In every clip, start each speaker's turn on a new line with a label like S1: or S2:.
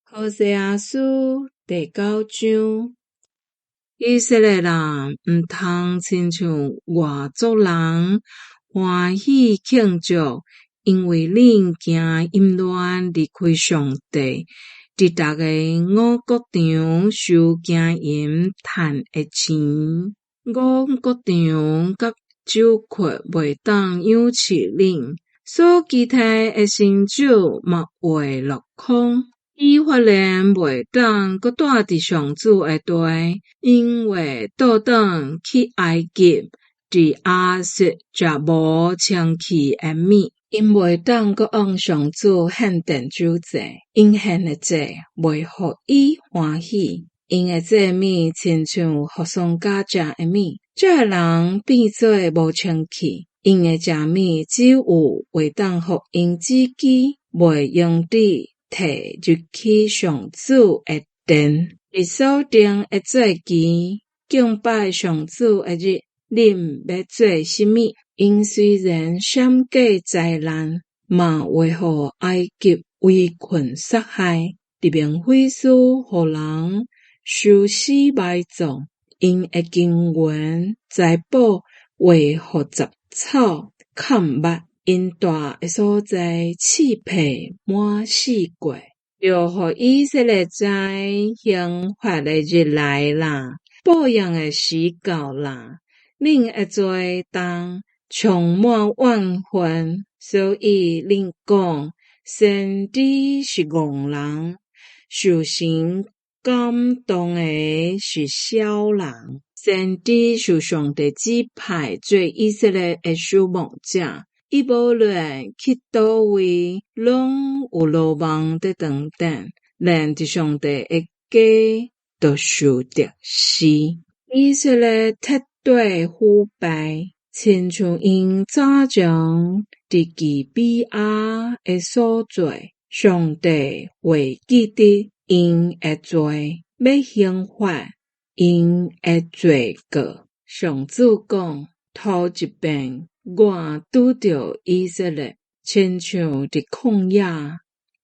S1: 何西阿書第九章，以色列人毋通親像外族人歡喜慶祝，因為恁行淫亂，離開上帝，佇逐个五穀場收金銀趁的錢。五穀場佮酒庫袂當養飼恁，所期待的新酒嘛會落空。以法蓮袂當閣住佇上主的地，因為倒轉去埃及，佇亞述食無清氣的物。𪜶袂當閣向上主獻奠酒祭，𪜶獻的祭袂予伊歡喜。𪜶的祭物親像予喪家食的物，這个人變做無清氣。𪜶的食物只有會當予𪜶止飢，袂用得提入去上主的殿。佇所定的節期，敬拜上主的日，恁欲做啥物？𪜶雖然閃過災難，嘛會予埃及圍困殺害。佇孟菲斯予人收屍埋葬，𪜶的金銀財寶會予雜草崁匳，𪜶蹛的所在刺皮滿四界。著予以色列知刑罰的日來啦，報應的時到啦。恁的罪重充滿怨恨，所以恁講，先知是戇人，受神感動的是痟人。先知受上帝指派做以色列的守望者，伊無論去佗位，攏有羅網佇當頂，連佇上帝的家都受敵視。以色列徹底腐敗，親像𪜶早前佇基比亞的所做。上帝會記得𪜶的罪，欲刑罰𪜶的罪過。上主講：頭一遍，我拄著以色列，親像佇曠野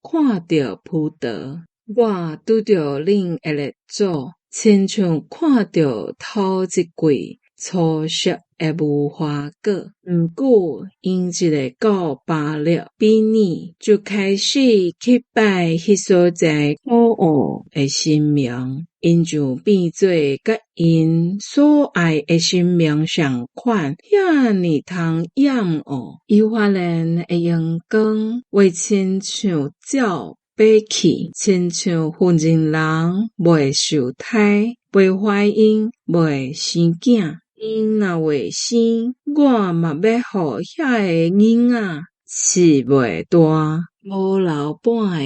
S1: 看著葡萄；我拄著恁的列祖，親像看著頭一季初熟的無花果。毋過，𪜶一下到巴力比珥，就開始去拜彼所在可惡的神明，𪜶就變做佮𪜶所愛的神明仝款，遐爾通厭惡。以法蓮的榮光會親像鳥飛去，親像婦人袂受胎、袂懷孕、袂生囝。𪜶若袂生，我嘛欲予遐个囡仔飼袂大，無留半个。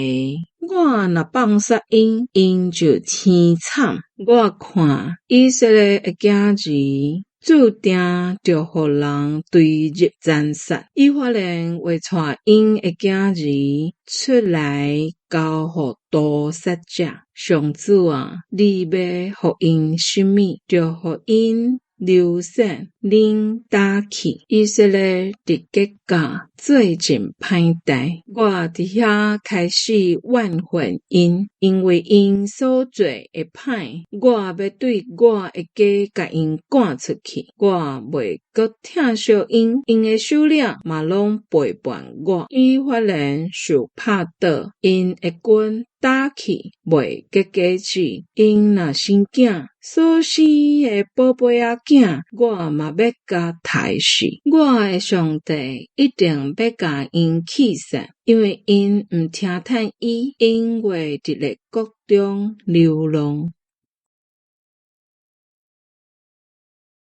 S1: 我若放殺𪜶，𪜶就生慘。我看以色列的囝兒注定著予人追入殘殺。以法蓮會帶𪜶的囝兒出來交予屠殺者。上主啊，你欲予𪜶啥物，就予𪜶流散，恁佗去。以色列佇吉甲做真歹代，我佇遐開始怨恨𪜶，因為𪜶所做的歹，我欲對我的家共𪜶趕出去，我袂閣疼惜𪜶，𪜶的首領嘛攏背叛我。以法蓮受拍倒，𪜶的軍打去，袂結果子。𪜶若生囝，所生的寶貝仔囝，我嘛欲共刣死。我的上帝一定欲共𪜶氣散，因為𪜶毋聽趁伊，𪜶會佇列國中流浪。